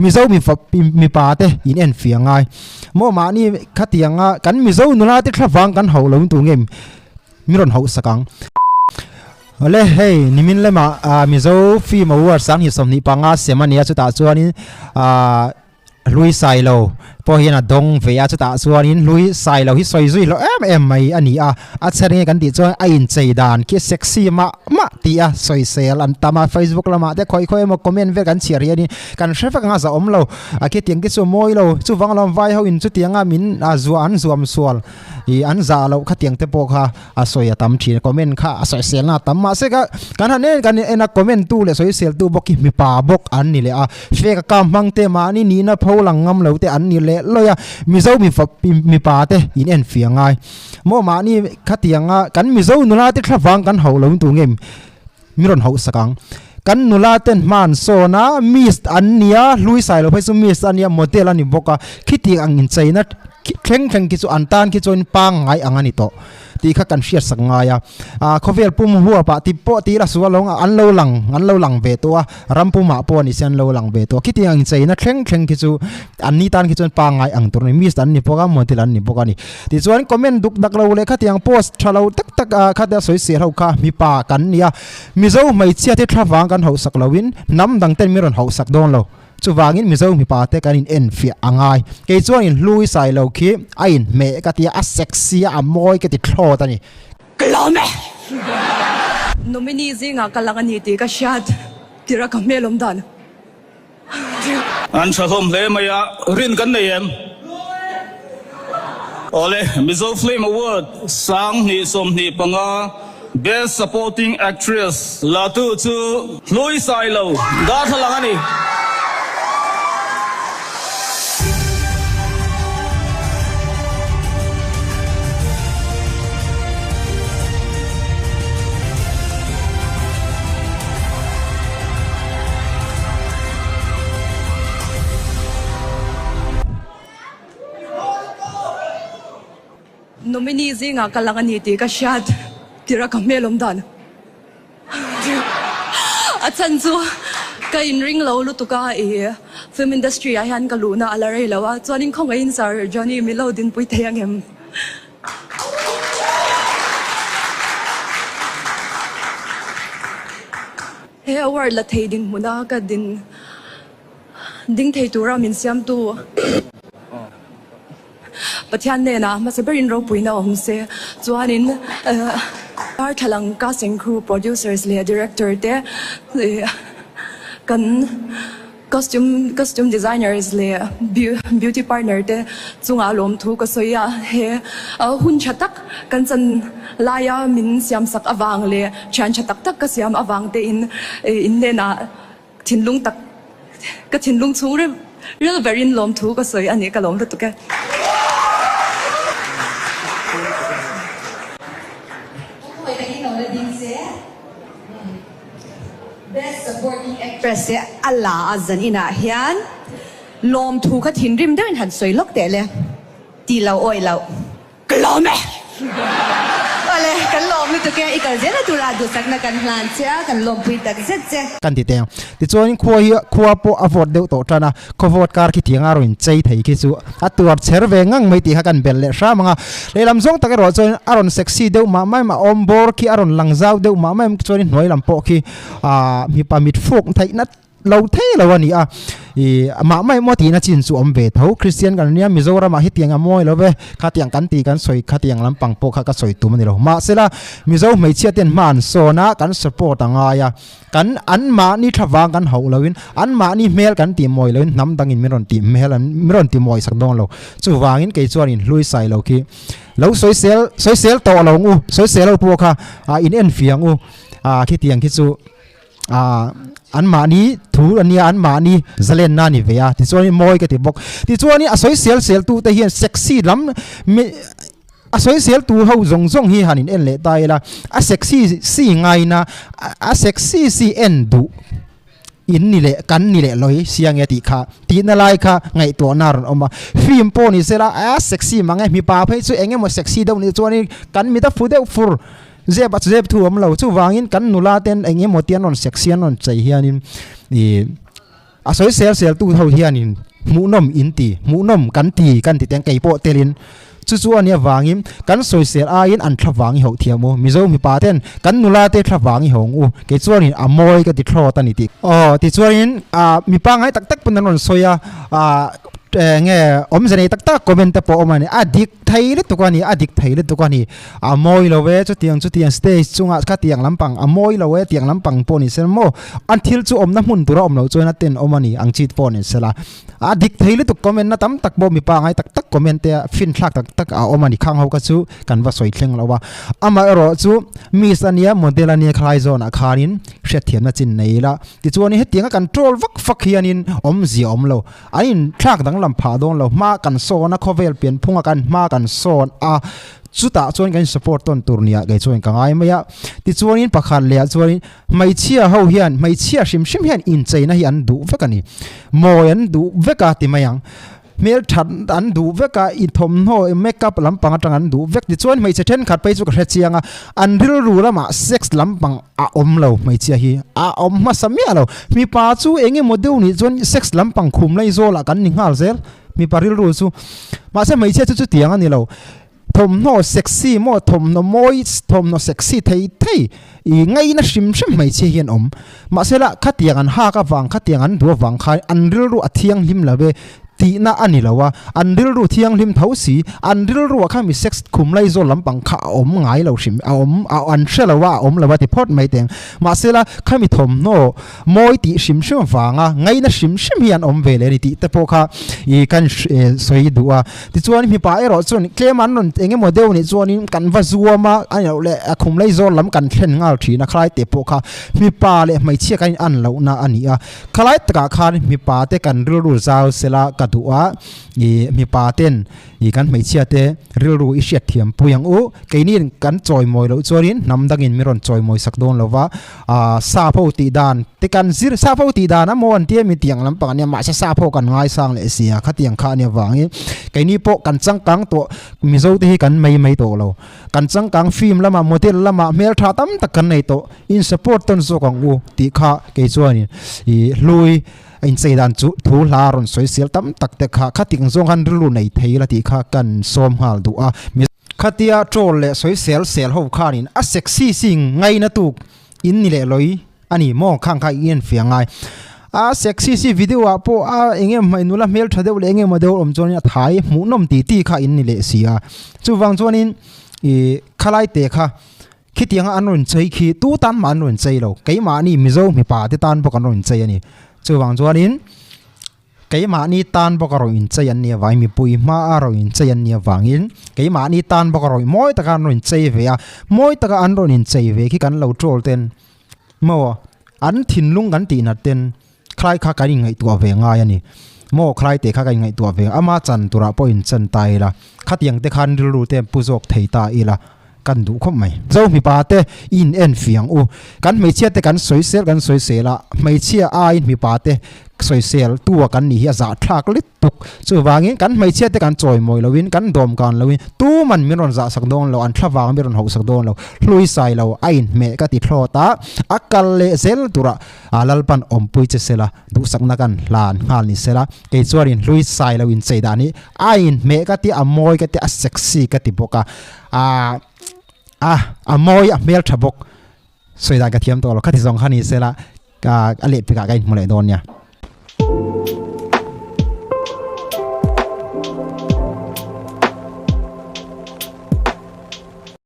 Mizo mipa te in en fih angai maw mahni khatianga kan Mizo nula te thlavang kan hauh lo in tur nge mi rawn hauh sak ang. Awle hei nimin lamah Mizo Film Award 2025 sem a nia chutah chuanin ah Hlui Sailo pawh hian a dawng ve a, chutah chuanin Hlui Sailo hi sawi zui hlawh em em mai a ni a, a chher nge kan tih chuan a inchei dan khi sexy mah mah tih a sawisel an tam a, Facebook lamah te khawi khawi emaw comment vel kan chhiar hianin kan hre vek ang a zahawm lo, a khitiang te chu a mawi lo, chuvang alawm vai ho in chutianga min zuah an zuam sual ih an zah loh khatiang te pawh kha a sawi a tam thin comment kha a sawisel na a tam mahse ka kan han en kan en a comment tu leh sawisel tu bawk hi mipa bawk an ni leh a fake a kam hmang te mahni nihna pho lang ngam lo te an ni leh lawi a mizo mifa mipa te in en fih a ngai maw mahni khatianga kan mizo nula te thlavang kan hauh lo in tur nge mi rawn hauh sak ang kan nula ten hma an sawn a miss an nia hlui sai lo phei chu miss a nia model a ni bawk a khitiang ang incheina thleng thleng khi chu an tan khi chuan pangngai ang a ni tawh tih kha kan hriat sak ngai a ah khawvel pum huap ah ti pawh tih la sual lo an lo lang an lo lang ve tawh a ram pumah pawh ni se an lo lang ve tawh a khitiang ang incheina thleng thleng khi chu an ni tan khi chuan pangngai ang tur a ni miss an ni bawk a model an ni bawk a ni. Tichuan comment duk dak lo leh khatiang post tha lo tak tak a khatia sawi sel ho kha mipa kan nia Mizo hmeichhia te thlavang kan hauhsak loin hnam dang ten min rawn hauhsak dawn lo. Chuvangin Mizo mipa te kan in enfiah a ngai. Kei chuan in hlui sai lo khi a inhmeh ka tia a sexy a a mawi ka ti thlawt a ni. Ka lawm e! Nominee zingah ka lang a ni tih ka hriat tirh a ka hmel awm dan. An tha hlawm hle mai a, rin kan nei em? Awle, Mizo Film Award 2025 Best Supporting Actress la tu chu Hlui Sailo darthlalang a ni. Nominee zingah ka lang a ni tih ka hriat tirh a ka hmel awm dan a chhan chu ka inring lo lutuk a, i film industry ah hian ka luhna a la rei lo a, chuanin khawngaihin Sir Johnny min lo dinpui thei angem? He award la thei dinhmuna ka din ding thei tura min siamtu Pathian hnenah hmasa berin ropuina awm se. Chuanin Darthlalang casting crew, producers leh director te kan Costume costume designers leh beauty partner te chungah lawmthu ka sawi a, he hun tha tak kan chan laia min siam sak avang leh thian tha tak tak ka siam avang te in in hnenah thinlung tak ka thinlung chhung ril ril berin lawmthu ka sawi a ni ka lawm lutuk e. Best Supporting Actress te a la a zan inah hian lawmthu kha thinrim deuhin han sawi lawk teh le ti lo awih loh. Ka lawm e! Awle, kan lawm lutuk e, i kal zel a tura duhsakna kan hlan che a, kan lawmpui tak zet che. Kan ti teng. Tichuanin khua hi khua pawh a vawt deuh tawh tan a, khaw vawt kar khi thiang a rawn inchei thei khi chu a tuar chher ve ngang mai tih kha kan belh leh hram ang a. Lehlam zawng tak erawh chuan a rawn sexy deuh mah mai a, awm bawr khi a rawn lang zau deuh mah mai chuanin hnuai lam pawh khi ah mipa mit fuk theihna lo thei lo a ni a. Ih mah mai maw tihna chin chu awm ve tho. Kristian kan nia Mizoramah hetiang a mawi lo ve, khatiang kan tih kan sawi khatiang lampang pawh kha ka sawi tum a ni lo. Mahsela Mizo hmeichhia ten hma an sawn a, kan support a ngai a. Kan anmahni thlavang kan hauh loin, anmahni hmel kan tih mawi loin hnam dangin min rawn tih hmel an min rawn ti mawi sak dawn lo. Chuvangin kei chuan in hlui sai lo khi lo sawisel sawisel tawh lo ang u, sawisel ho pawh kha ah in en fiang u ah khitiang khi chu ah anmahni thu a nia anmahni zalenna a ni ve a tichuanin mawi ka ti bawk. Tichuanin a sawisel sel tu te hian sexy lam mi. A sawisel tur ho zawng zawng hi han in en leh ta ila, a sexy si ngaina, a sexy si en duh in ni leh kan ni leh lawi sia nge tih kha tihna lai kha ngaihtuahna a rawn awm a. Film pawh ni sela a sexy mang e, mipa phei chu eng emaw sexy deuh nih chuanin kan mit a fu deuh fur zep a zep thu a awm lo. Chuvangin kan nula ten eng emaw te an rawn sexy an rawn chei hianin ih. A sawisel sel tu ho hianin hmuhnawm in ti, hmuhnawm kan ti kan ti teng kei pawh telin chu chu a nia vangin kan sawisel aiin an thla vang i hauh thiam u. Mizo mipa ten kan nula te thla vang i hawng u. Kei chuanin a mawi ka ti thlawt a ni tih. Aw tichuanin mipa ngai tak tak pawn an rawn sawi a, enge awmze nei tak tak comment te pawh a awm a ni. A dik thei lutuk a ni, a dik thei lutuk a ni. A mawi lo e, chutiang chutiang stage chungah khatiang lampang a mawi lo e tiang lampang pawh ni sela maw? An thil chu awmna hmun tura awm loh chuan a ten awm a ni ang chi pawh ni sela. A dik thei lutuk comment na tam tak pawh mipa ngai tak tak comment te a finthlak tak tak a awm a ni. Khang ho kha chu kan va sawi thleng lo a. Amaherawh chu miss a nia model a nia khalai zawnah khanin hriatthiamna chin nei ila. Tichuanin hetianga kan troll vak vak hianin awmzia a awm lo. An inthlak danglam phah dawn lo. Hma kan sawn a, khawvel pianphunga kan hma kan sawn a, chutah chuan kan support tawn tur nia kei chuan ka ngai mai a. Tichuanin pakhat lehah chuanin hmeichhia ho hian, hmeichhia hrim hrim hian incheina hi an duh vek a ni. Mawi an duh vek a ti mai ang. Hmel that an duh vek a, i thawmhnaw, make up lampang atang an duh vek. Tichuan hmeichhe thenkhat phei chu ka hre chiang a, an rilru lamah sex lampang a awm lo hmeichhia hi, a awm hmasa miah lo. Mipa chu eng emaw deuh nih chuan sex lampang khum lai zawlah kan ni nghal zel, mipa rilru chu. Mahse hmeichhia chu chutiang a ni lo. Thawmhnaw sexy maw, thawmhnaw mawi, thawmhnaw sexy thei thei i ngaihna hrim hrim hmeichhia hian awm. Mahse la, khatiang an hak avang, khatiang an duh avang khan an rilru a thianghlim lo e tihna a ni lo a, an rilru thianghlim tho si, an rilruah khan mi sex khum lai zawl lampang kha a awm ngai lo hrim, a awm, a an hre lo a, a awm lo a ti phawt mai teng. Mahse la, khami thawmhnaw mawi tih hrim hrim avanga ngaihna hrim hrim hi an awm ve leh a ni tih te pawh kha i kan sawi duh a. Tichuan mipa erawh chuan tlem an rawn eng emaw deuh nih chuanin kan va zuam a, a nih loh leh a khum lei zawl lam kan thlen nghal thin a, khalai te pawh kha mipa leh hmeichhia kan in an lohna a ni a. Khalai takah khan mipa te kan rilru zau sela ka duh a, ih mipa ten ih kan hmeichhia te rilru i hriat thiam pui ang u. Keini kan chawimawi loh chuanin hnam dangin min rawn chawimawi sak dawn lo va, ah sap ho tih dan te kan zir sap ho tih dan a maw an tia mi tiang lampang ania mahse sap ho kan ngaisang leh sia khatiang kha ania vangin keini pawh kan changkang tawh Mizo te hi kan mai mai tawh lo kan changkang film lamah model lamah hmeltha tam tak kan nei tawh in support tawn zawk ang u tih kha kei chuanin ih hlui a inchei dan chu thu hla rawn sawi sel tam tak te kha khating zawng khan rilru nei thei la tih kha kan sawm nghal duh a. Khatia troll leh sawisel sel ho khanin a sexy sing ngaina tuk in ni leh loi a ni maw khang kha i enfiah ngai. A sexy si video ah pawh a eng em hmai nula hmel tha deuh leh eng emaw deuh awm chuanin a thai hmuhnawm ti ti kha in ni leh si a. Chuvang chuanin ih khalai te kha khitianga an rawn chei khi tu tan mah an rawn chei lo keimahni Mizo mipa te tan bawk an rawn chei a ni. Chuvang chuanin. Keimahni tan bawk a rawn inchei an nih avangin mipui hma a rawn inchei an nih avangin keimahni tan bawk a rawn mawi taka an rawn inchei ve a, mawi taka an rawn inchei ve khi kan lo troll ten maw an thinlung kan tihnat ten khalai kha kan inngaihtuah ve ngai a ni maw khalai te kha kan inngaihtuah ve ama chan turah pawh inchan ta ila khatiang te khan rilru te pu zawk thei ta ila kan duh khawp mai. Zo mipa te i in en fiang u. Kan hmeichhia te kan sawisel kan sawisel a, hmeichhia aiin mipa te sawisel tu a kan nih hi a zahthlak lit tuk. Chuvangin kan hmeichhia te kan chawimawi loin kan dawmkan loin tuman min rawn zahsak dawn lo, an thlavang min rawn hauhsak dawn lo. Hlui sai lo a inhmeh ka ti thlawt a, a kal leh zel turah a Lalpan awmpui che sela, duhsakna kan hlan nghal ni sela, kei chuanin hlui sai lo inchei dan hi a inhmeh ka ti, a mawi ka ti, a sexy ka ti bawk a. A a a mawi a hmel tha bawk sawi dan ka thiam tawh lo khati zawng kha ni sela a lehpekah ka inhmu leh dawn nia.